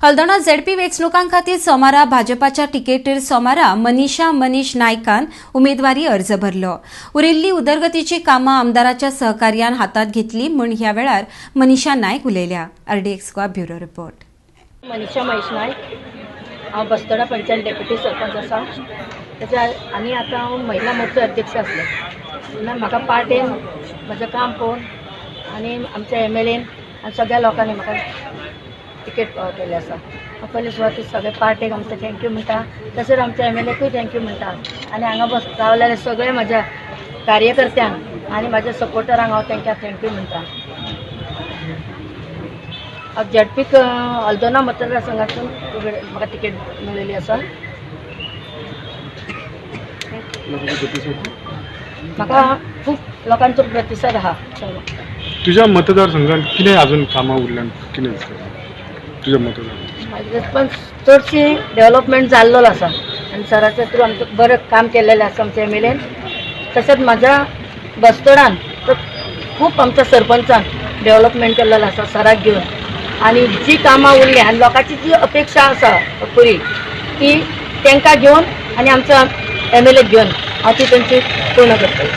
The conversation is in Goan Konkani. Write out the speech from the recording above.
हल्दोणा झेडपी वेंचणुकां खातीर सोमारा भाजपाच्या तिकेटीर सोमारा मनीषा मनीष नायकान उमेदवारी अर्ज भरलो. उरिल्ली उदरगतीची कामां आमदाराच्या सहकार्यान हातांत घेतली म्हूण ह्या वेळार मनीषा नायक उलयल्या. RDX Goa, bureau report. Manisha Mahesh Naik. हांव बस्तोडा पंचायत डेप्युटी सरपंच आसा. तेच्या आनी आतां हांव महिला मोर्चा अध्यक्ष आसलें. तेन्ना म्हाका पार्टेन म्हजें काम पळोवन आनी आमच्या एमएलएन आनी सगळ्या लोकांनी म्हाका तिकेट केल्लें आसा. हांव पयले सुवातेर सगळे पार्टेक आमच्या thank you म्हणटा, तशेंच आमच्या एमएलएकूय thank you म्हणटा आनी हांगा बस रावलेले सगळे म्हज्या कार्यकर्त्यांक आनी म्हाज्या सपोर्टरांक हांव तांकां thank you म्हणटा. हांव झेडपीक हल्दोणा मतदारसंघातून म्हाका तिकेट मेळिल्ली आसा. म्हाका खूब लोकांचो प्रतिसाद आहा. तुझ्या मतदारसंघात कितें अजून कामां उरल्यान, कितें दिसता तुझ्या मतदार? म्हाजे पण चडशी डेव्हलपमेंट जाल्लो आसा आनी सराच्या थ्रू आमचें बरें काम केल्लेलें आसा आमच्या एमएलएन. तशेंच म्हाज्या बस्तोडान तर खूब आमच्या सरपंचान डेव्हलपमेंट केल्लेलें आसा सराक घेवन. आनी जी कामां उरली आनी लोकांची जी अपेक्षा आसा पुरी, ती तांकां घेवन आनी आमच्या एमएलएक घेवन हांव ती तेंची पूर्ण करतलें.